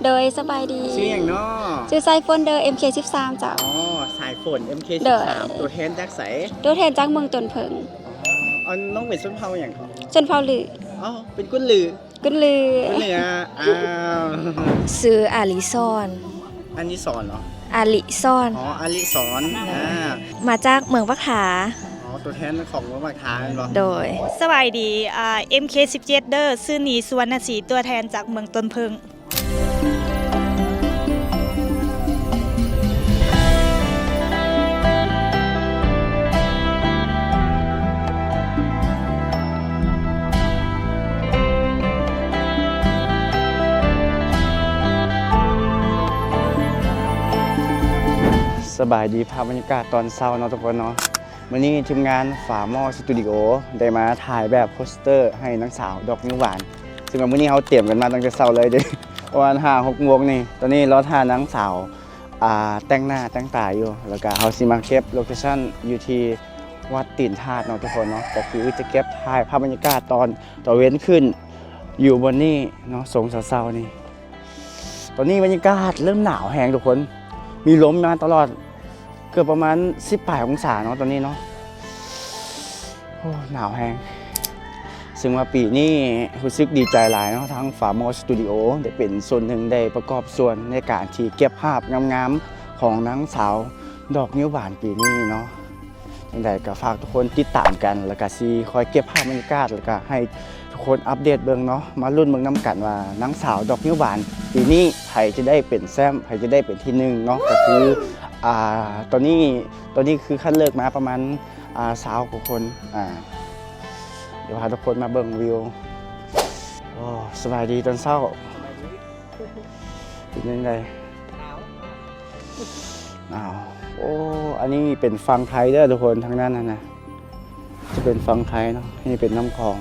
ໂດຍ ສະບາຍດີ. ຊື່ຫຍັງເນາະ? ຊື່ສາຍຝົນເດີ ເອັມເຄສິບສາມ ເຈົ້າ. ອໍ ສາຍຝົນ ເອັມເຄສິບສາມ ໂດຍ ຕົວແທນຈາກໃສ? ຕົວແທນຈາກເມືອງຕົ້ນເຜິ້ງ. ອໍ ອັນນ້ອງເປັນຊົນເຜົ່າຫຍັງເກາະ? ຊົນເຜົ່າລື. ອໍ ເປັນກຸນລື. ກຸນລື. ກຸນລື ອາ ອ້າວ. ຊື່ອາລິສອນ. ອານິສອນເນາະ? ອາລິສອນ. ອໍ ອາລິສອນ. ອາ ມາຈາກເມືອງປາກທາ. ອໍ ຕົວແທນຂອງເມືອງປາກທາແມ່ນບໍ່? ໂດຍ. ສະບາຍດີ ອາ ເອັມເຄສິບເຈັດເດີ ຊື່ນີ ສຸວັນນະສີ ຕົວແທນຈາກເມືອງຕົ້ນເຜິ້ງ. ສະບາຍດີ ພາບບັນຍາກາດຕອນເຊົ້າເນາະທຸກຄົນເນາະ. ມື້ນີ້ທີມງານຝາໝໍ້ສະຕູດິໂອໄດ້ມາຖ່າຍແບບໂປສເຕີໃຫ້ນາງສາວດອກງິ້ວຫວານ ຊຶ່ງວ່າມື້ນີ້ເຮົາຕຽມກັນມາຕັ້ງແຕ່ເຊົ້າເລີຍເດ້ ປະມານຫ້າຫົກໂມງນີ້. ຕອນນີ້ລໍຖ້ານາງສາວ ອ່າ ແຕ່ງໜ້າແຕ່ງຕາຢູ່ ແລ້ວກະເຮົາຊິມາເກັບໂລເຄຊັນຢູ່ທີ່ວັດຕີນທາດເນາະທຸກຄົນເນາະ. ກະຄືຈະເກັບຖ່າຍພາບບັນຍາກາດຕອນຕາເວັນຂຶ້ນຢູ່ບ່ອນນີ້ເນາະ ຊົງເຊົ້າໆນີ້. ຕອນນີ້ບັນຍາກາດເລີ່ມໜາວແຮງທຸກຄົນ ມີລົມມາຕະຫຼອດ ເກືອບປະມານສິບປາຍອົງສາເນາະຕອນນີ້ເນາະ. ໂອ້ ໜາວແຮງ. ຊຶ່ງວ່າປີນີ້ຮູ້ສຶກດີໃຈຫຼາຍເນາະ ທາງຝາໝໍ້ສະຕູດິໂອໄດ້ເປັນສ່ວນໜຶ່ງ ໄດ້ປະກອບສ່ວນໃນການທີ່ເກັບພາບງາມໆຂອງນາງສາວດອກງິ້ວຫວານປີນີ້ເນາະ. ຈັ່ງໃດກໍຝາກທຸກຄົນຕິດຕາມກັນ ແລ້ວກໍຊິຄອຍເກັບພາບບັນຍາກາດ ແລ້ວກໍໃຫ້ທຸກຄົນອັບເດດເບິ່ງເນາະ. ມາລຸ້ນເບິ່ງນຳກັນວ່ານາງສາວດອກງິ້ວຫວານປີນີ້ໃຜຈະໄດ້ເປັນແຊ້ມ ໃຜຈະໄດ້ເປັນທີໜຶ່ງເນາະ. ກໍຄື ອ່າ ຕອນນີ້ ຕອນນີ້ຄືຄັດເລືອກມາປະມານ ອ່າ ຊາວກວ່າຄົນ. ອ່າ ດຽວພາທຸກຄົນມາເບິ່ງວິວ. ໂອ້ ສະບາຍດີຕອນເຊົ້າ. ເປັນຈັ່ງໃດ? ໜາວ. ໂອ້ ອັນນີ້ເປັນຝັ່ງໄທເດີທຸກຄົນ ທາງນັ້ນນະ ຈະເປັນຝັ່ງໄທເນາະ ນີ້ເປັນນ້ຳຂອງ.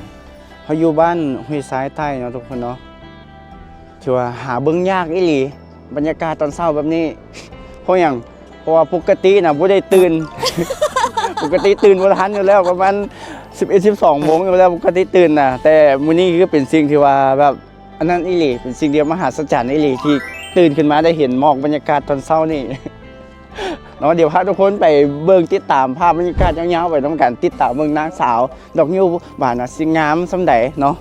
ເຮົາຢູ່ບ້ານຫ້ວຍຊາຍໃຕ້ເນາະທຸກຄົນເນາະ. ຖືວ່າຫາເບິ່ງຍາກອີ່ຫຼີ ບັນຍາກາດຕອນເຊົ້າແບບນີ້. ເພາະຫຍັງ? ເພາະວ່າປົກກະຕິນະບໍ່ໄດ້ຕື່ນ ປົກກະຕິຕື່ນບໍ່ທັນຢູ່ແລ້ວ ປະມານສິບເອັດ ສິບສອງໂມງຢູ່ແລ້ວ ປົກກະຕິຕື່ນນະ. ແຕ່ມື້ນີ້ຄືເປັນສິ່ງທີ່ວ່າແບບ ອັນນັ້ນອີ່ຫຼີ ເປັນສິ່ງທີ່ມະຫາສະຈັນອີ່ຫຼີ ທີ່ຕື່ນຂຶ້ນມາໄດ້ເຫັນໝອກບັນຍາກາດຕອນເຊົ້ານີ້ເນາະ. ດຽວພາທຸກຄົນໄປເບິ່ງ ຕິດຕາມພາບບັນຍາກາດຍາວໆໄປນຳກັນ ຕິດຕາມເບິ່ງນາງສາວດອກງິ້ວຫວານວ່າຊິງາມສ່ຳໃດເນາະ.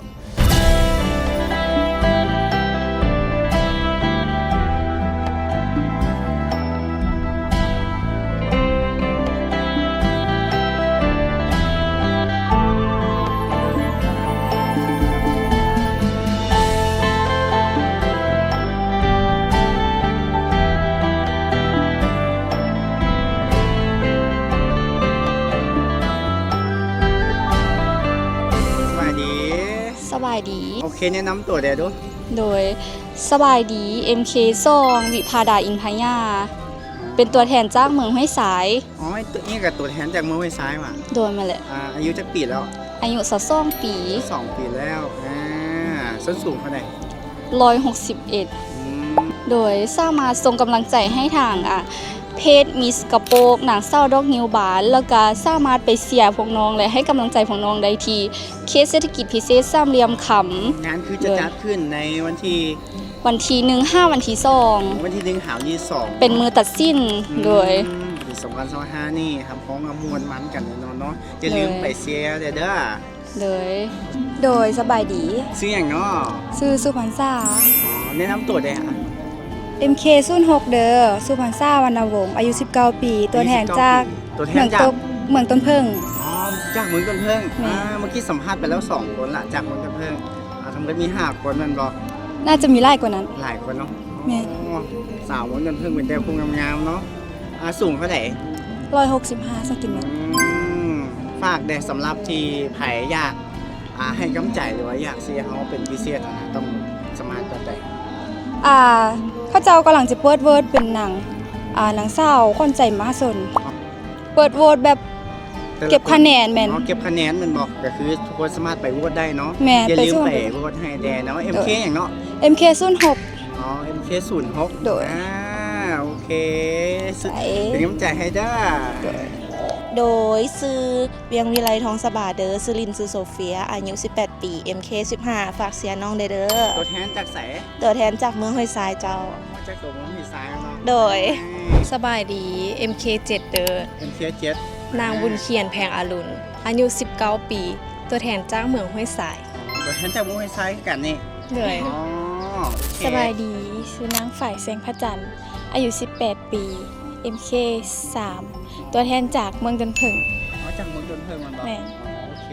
ສະບາຍດີ. ສະບາຍດີ. ໂອເຄ ແນະນຳຕົວແດ່ດູ. ໂດຍ ສະບາຍດີ ເອັມເຄສອງ ວິພາດາ ອິນພະຍາ ເປັນຕົວແທນຈາກເມືອງຫ້ວຍຊາຍ. ອໍ ນີ້ກໍຕົວແທນຈາກເມືອງຫ້ວຍຊາຍຫວາ? ໂດຍ ແມ່ນແຫຼະ. ອາ ອາຍຸຈັກປີແລ້ວ? ອາຍຸຊາວສອງປີ. ຊາວສອງປີແລ້ວ. ອາ ສົ້ນສູງເທົ່າໃດ? ຮ້ອຍຫົກສິບເອັດ. ອືມ ໂດຍ ສາມາດສົ່ງກຳລັງໃຈໃຫ້ທາງ ອາ ເພຈມິສກະໂປກ ນາງສາວດອກງິ້ວບານ ແລ້ວກະສາມາດໄປເຊຍພວກນ້ອງ ແລະ ໃຫ້ກຳລັງໃຈພວກນ້ອງໄດ້ທີ່ເຂດເສດຖະກິດພິເສດສາມຫຼ່ຽມຄຳ. ງານຄືຈະຈັດຂຶ້ນໃນວັນທີ? ວັນທີໜຶ່ງຫາວັນທີສອງ. ວັນທີໜຶ່ງຫາວັນທີສອງ ເປັນມື້ຕັດສິນ. ອືມ ໂດຍ ປີສອງພັນຊາວຫ້ານີ້ ຮັບຮອງວ່າມ່ວນມັນກັນແນ່ນອນເນາະ. ຢ່າລືມໄປເຊຍແດ່ເດີ. ໂດຍ ໂດຍ ສະບາຍດີ. ຊື່ຫຍັງເນາະ? ຊື່ສຸພັນສາ. ອໍ ແນະນຳຕົວແດ່. ເອັມເຄສູນຫົກເດີ ສຸພັນສາ ວັນນະວົງ ອາຍຸສິບເກົ້າປີ ຕົວແທນຈາກ ເມືອງຕົ້ນເຜິ້ງ. ອໍ ຈາກເມືອງຕົ້ນເຜິ້ງ. ແມ່ນ. ອາ ເມື່ອກີ້ສຳພາດໄປແລ້ວສອງຄົນລະ ຈາກເມືອງຕົ້ນເຜິ້ງ. ອາ ທັງໝົດມີຫ້າຄົນແມ່ນບໍ່? ໜ້າຈະມີຫຼາຍກວ່ານັ້ນ. ຫຼາຍຄົນເນາະ. ແມ່ນ. ອໍ ສາວເມືອງຕົ້ນເຜິ້ງເປັນແຕ່ຜູ້ງາມໆເນາະ. ອາ ສູງເທົ່າໃດ? ຮ້ອຍຫົກສິບຫ້າເຊັນຕີແມັດ. ອືມ ຝາກແດ່ ສຳລັບທີ່ໃຜຢາກ ອາ ໃຫ້ກຳລັງໃຈ ຫຼືວ່າຢາກເຊຍເຮົາເປັນພິເສດນະ ຕ້ອງສະໝັກແບບໃດ? ອາ ເຂົາເຈົ້າກຳລັງຈະເປີດໂຫວດເປັນນາງ ອາ ນາງສາວຂວັນໃຈມະຫາຊົນ. ເປີດໂຫວດແບບເກັບຄະແນນ. ແມ່ນ. ອໍ ເກັບຄະແນນແມ່ນບໍ່? ກໍຄືທຸກຄົນສາມາດໄປໂຫວດໄດ້ເນາະ. ແມ່ນ. ຢ່າລືມໄປໂຫວດໃຫ້ແດ່ເນາະ. ເອັມເຄຫຍັງເນາະ? ເອັມເຄສູນຫົກ. ອໍ ເອັມເຄສູນຫົກ. ໂດຍ. ອາ ໂອເຄ ເປັນກຳລັງໃຈໃຫ້ເດີ. ໂດຍ. ໂດຍ ຊື່ ວຽງວິໄລ ທອງສະບາເດີ, ຊື່ຫຼິ້ນຊື່ໂຊເຟຍ, ອາຍຸສິບແປດປີ, ເອັມເຄສິບຫ້າ, ຝາກເຊຍນ້ອງແດ່ເດີ. ຕົວແທນຈາກໃສ? ຕົວແທນຈາກເມືອງຫ້ວຍຊາຍເຈົ້າ. ມາຈາກຕົວເມືອງຫ້ວຍຊາຍເນາະ. ໂດຍ. ສະບາຍດີ ເອັມເຄເຈັດເດີ. ເອັມເຄເຈັດ. ນາງບຸນຂຽນ ແພງອາລຸນ, ອາຍຸສິບເກົ້າປີ, ຕົວແທນຈາກເມືອງຫ້ວຍຊາຍ. ອໍ ຕົວແທນຈາກເມືອງຫ້ວຍຊາຍຄືກັນນີ້. ໂດຍ. ອໍ ໂອເຄ. ສະບາຍດີ ຊື່ນາງຝາຍ ແສງພະຈັນ, ອາຍຸສິບແປດປີ, ເອັມເຄສາມ, ຕົວແທນຈາກເມືອງຕົ້ນເຜິ້ງ. ອໍ ຈາກເມືອງຕົ້ນເຜິ້ງແມ່ນບໍ່? ແມ່ນ. ອໍ ໂອເຄ.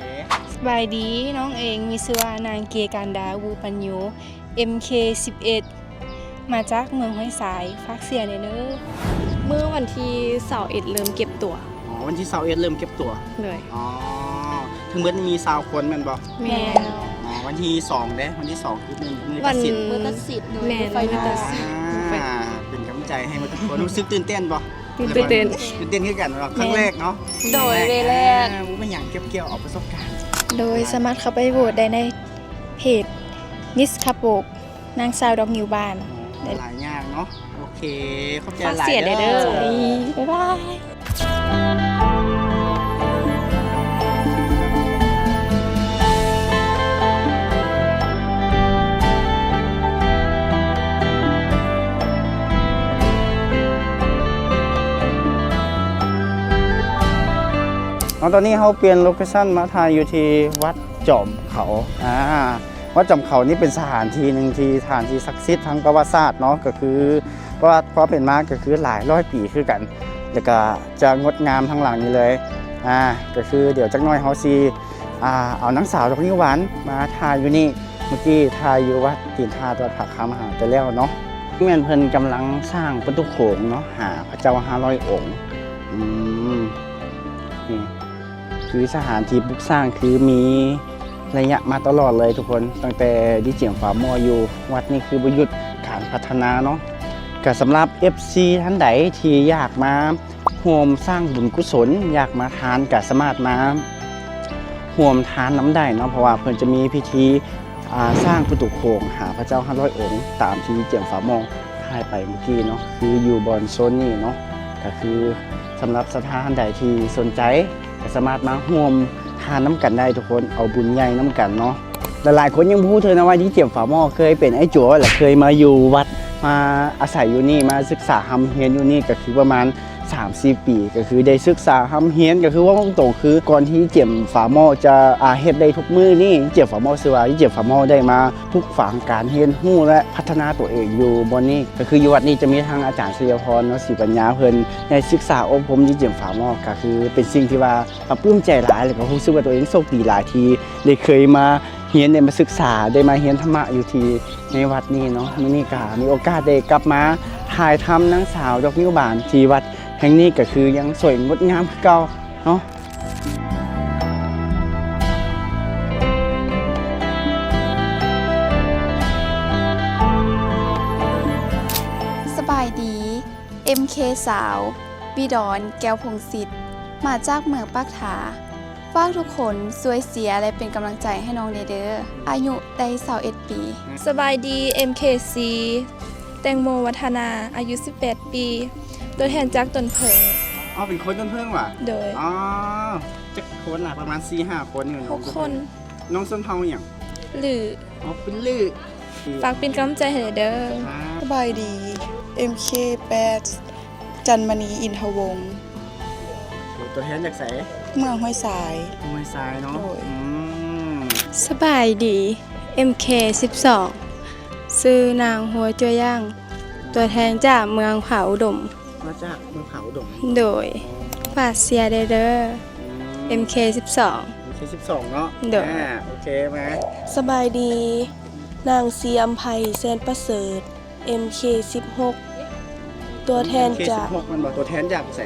ສະບາຍດີ ນ້ອງເອງມີຊື່ວ່ານາງເກກັນດາ ວູປັນໂຍ, ເອັມເຄສິບເອັດ, ມາຈາກເມືອງຫ້ວຍຊາຍ, ຝາກເຊຍແດ່ເດີ. ມື້ວັນທີຊາວເອັດເລີ່ມເກັບຕົວ. ອໍ ວັນທີຊາວເອັດເລີ່ມເກັບຕົວ. ໂດຍ. ອໍ ທັງໝົດມີຊາວຄົນແມ່ນບໍ່? ແມ່ນ. ອໍ ວັນທີສອງເດ້? ວັນທີສອງຄືມື້ ມື້ຕັດສິນ. ມື້ຕັດສິນ. ໂດຍ. ແມ່ນ. ມື້ໄຟນອນ. ອ່າ ເປັນກຳລັງໃຈໃຫ້ໝົດທຸກຄົນ. ຮູ້ສຶກຕື່ນເຕັ້ນບໍ່? ຕື່ນເຕັ້ນ. ຕື່ນເຕັ້ນຄືກັນເນາະ. ແມ່ນ. ຄັ້ງແລກເນາະ. ໂດຍ. ມື້ແລກ. ເວແລກ. ອ່າ ບໍ່ເປັນຫຍັງ ເກັບກ່ຽວເອົາປະສົບການ. ໂດຍ. ສາມາດເຂົ້າໄປໂຫວດໄດ້ໃນເພຈ Miss Cup World ນາງສາວດອກງິ້ວບານ. ອໍ ຫຼາຍຢ່າງເນາະ. ໂອເຄ ຂອບໃຈຫຼາຍເດີ. ຝາກເຊຍແດ່ເດີ. ບາຍບາຍ. ເອົາ ຕອນນີ້ເຮົາປ່ຽນໂລເຄຊັນມາຖ່າຍຢູ່ທີ່ວັດຈອມເຂົາ. ອ່າ ວັດຈອມເຂົານີ້ເປັນສະຖານທີ່ໜຶ່ງທີ່ ສະຖານທີ່ສັກສິດທາງປະຫວັດສາດເນາະ, ກໍຄືປະຫວັດຄວາມເປັນມາກໍຄືຫຼາຍຮ້ອຍປີຄືກັນ, ແລ້ວກໍຈະງົດງາມທາງຫຼັງນີ້ເລີຍ. ອ່າ ກໍຄືດຽວຈັກໜ້ອຍເຮົາຊິ ອ່າ ເອົານາງສາວດອກງິ້ວບານມາຖ່າຍຢູ່ນີ້. ເມື່ອກີ້ຖ່າຍຢູ່ວັດຕີນທ່າ ວັດຜາຄາມຫາໄປແລ້ວເນາະ. ແມ່ນເພິ່ນກຳລັງສ້າງປະຕູໂຂງເນາະ ຫາພະເຈົ້າຫ້າຮ້ອຍອົງ. ອືມ ນີ້ ຄືສະຖານທີ່ປຸກສ້າງຄືມີໄລຍະມາຕະຫຼອດເລີຍທຸກຄົນ, ຕັ້ງແຕ່ດີເຈຍມຝາໝໍ້ຢູ່ວັດນີ້ຄືບໍ່ຢຸດການພັດທະນາເນາະ. ກະສຳລັບເອັຟຊີທ່ານໃດທີ່ຢາກມາຮ່ວມສ້າງບຸນກຸສົນ, ຢາກມາທານ ກະສາມາດມາຮ່ວມທານນຳໄດ້ເນາະ, ເພາະວ່າເພິ່ນຈະມີພິທີ ອ່າ ສ້າງປະຕູໂຂງຫາພະເຈົ້າຫ້າຮ້ອຍອົງ ຕາມທີ່ເຈຍມຝາໝໍ້ຖ່າຍໄປເມື່ອກີ້ເນາະ, ຄືຢູ່ບ່ອນໂຊນນີ້ເນາະ. ກະຄືສຳລັບສັດທາທ່ານໃດທີ່ສົນໃຈ ກະສາມາດມາຮ່ວມທານນຳກັນໄດ້ທຸກຄົນ, ເອົາບຸນໃຫຍ່ນຳກັນເນາະ. ຫຼາຍໆຄົນຍັງບໍ່ຮູ້ເທື່ອນະວ່າ ດີເຈຍມຝາໝໍ້ເຄີຍເປັນໄອ້ໂຈ ແລະ ເຄີຍມາຢູ່ວັດ ມາອາໄສຢູ່ນີ້ ມາສຶກສາຮ່ຳຮຽນຢູ່ນີ້ ກະຄືປະມານ ສາມສີ່ປີ ກະຄືໄດ້ສຶກສາຮ່ຳຮຽນ. ກະຄືເວົ້າຕົງໆ ຄືກ່ອນທີ່ເຈຍມຝາໝໍ້ຈະ ອ່າ ເຮັດໄດ້ທຸກມື້ນີ້ ເຈຍມຝາໝໍ້ ຊື່ວ່າເຈຍມຝາໝໍ້ໄດ້ມາປຸກຝັງການຮຽນຮູ້ ແລະ ພັດທະນາຕົວເອງຢູ່ບ່ອນນີ້. ກະຄືຢູ່ວັດນີ້ຈະມີທັງອາຈານໄຊຍະພອນເນາະ ສີປັນຍາ, ເພິ່ນໄດ້ສຶກສາອົບຮົມເຈຍມຝາໝໍ້, ກະຄືເປັນສິ່ງທີ່ວ່າປາບປື້ມໃຈຫຼາຍ ແລະ ກະຮູ້ສຶກວ່າຕົວເອງໂຊກດີຫຼາຍທີ່ໄດ້ເຄີຍມາຮຽນ, ໄດ້ມາສຶກສາ, ໄດ້ມາຮຽນທຳມະຢູ່ທີ່ ໃນວັດນີ້ເນາະ. ມື້ນີ້ກະມີໂອກາດໄດ້ກັບມາຖ່າຍທຳນາງສາວດອກງິ້ວບານທີ່ວັດແຫ່ງນີ້ ກະຄືຍັງສວຍງົດງາມຄືເກົ່າເນາະ. ສະບາຍດີ ເອັມເຄສາວ ວິດອນ ແກ້ວພົງສິດ, ມາຈາກເມືອງປາກທາ. ຝາກທຸກຄົນຊ່ວຍເຊຍ ແລະ ເປັນກຳລັງໃຈໃຫ້ນ້ອງແດ່ເດີ. ອາຍຸໄດ້ຊາວເອັດປີ. ສະບາຍດີ ເອັມເຄຊີ ແຕງໂມ ວັດທະນາ, ອາຍຸສິບແປດປີ, ຕົວແທນຈາກຕົ້ນເຜິ້ງ. ອໍ ເປັນຄົນຕົ້ນເຜິ້ງຫວາ? ໂດຍ. ອໍ ຈັກຄົນລະ? ປະມານສີ່ຫ້າຄົນນີ້. ຫົກຄົນ. ນ້ອງຊົນເຜົ່າຫຍັງ? ລື້. ອໍ ເປັນລື້. ຝາກເປັນກຳລັງໃຈໃຫ້ແດ່ເດີ. ສະບາຍດີ ເອັມເຄແປດ ຈັນມະນີ ອິນທະວົງ. ຕົວແທນຈາກໃສ? ເມືອງຫ້ວຍຊາຍ. ເມືອງຫ້ວຍຊາຍເນາະ. ໂດຍ. ອືມ ສະບາຍດີ ເອັມເຄສິບສອງ ຊື່ນາງ ຫົວຈົວຢ່າງ, ຕົວແທນຈາກເມືອງຜາອຸດົມ. ມາຈາກເມືອງຜາອຸດົມ. ໂດຍ. ຝາກເຊຍແດ່ເດີ. ອືມ ເອັມເຄສິບສອງ. ເອັມເຄສິບສອງເນາະ. ໂດຍ. ອ່າ ໂອເຄ ມາ. ສະບາຍດີ ນາງ ສີອຳໄພ ແສນປະເສີດ, ເອັມເຄສິບຫົກ ຕົວແທນຈາກ ເອັມເຄສິບຫົກ ແມ່ນບໍ່? ຕົວແທນຈາກໃສ?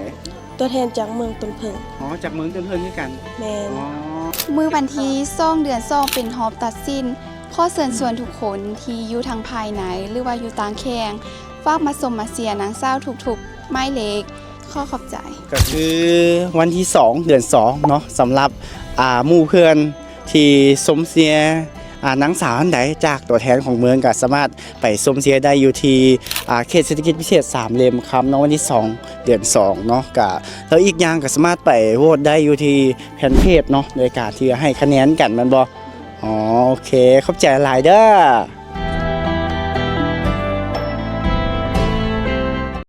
ຕົວແທນຈາກເມືອງຕົ້ນເຜິ້ງ. ອໍ ຈາກເມືອງຕົ້ນເຜິ້ງຄືກັນ. ແມ່ນ. ອໍ ມື້ວັນທີສອງ ເດືອນສອງ ເປັນຮອບຕັດສິນ. ຂໍເຊີນຊວນທຸກຄົນທີ່ຢູ່ທາງພາຍໃນ ຫຼືວ່າຢູ່ຕ່າງແຂວງ ຝາກມາຊົມມາເຊຍນາງສາວທຸກໆໝາຍເລກ. ຂໍຂອບໃຈ. ກະຄືວັນທີສອງ ເດືອນສອງເນາະ, ສຳລັບ ອ່າ ໝູ່ເພື່ອນທີ່ຊົມເຊຍ ອ່າ ນາງສາວທ່ານໃດຈາກຕົວແທນຂອງເມືອງ ກໍສາມາດໄປຊົມເຊຍໄດ້ຢູ່ທີ່ ອ່າ ເຂດເສດຖະກິດພິເສດສາມຫຼ່ຽມຄຳເນາະ ວັນທີສອງ ເດືອນສອງເນາະ ກະ ແລ້ວອີກຢ່າງກໍສາມາດໄປໂຫວດໄດ້ຢູ່ທີ່ແຟນເພຈເນາະ ໃນການທີ່ໃຫ້ຄະແນນກັນແມ່ນບໍ່? ອໍ ໂອເຄ ຂອບໃຈຫຼາຍເດີ.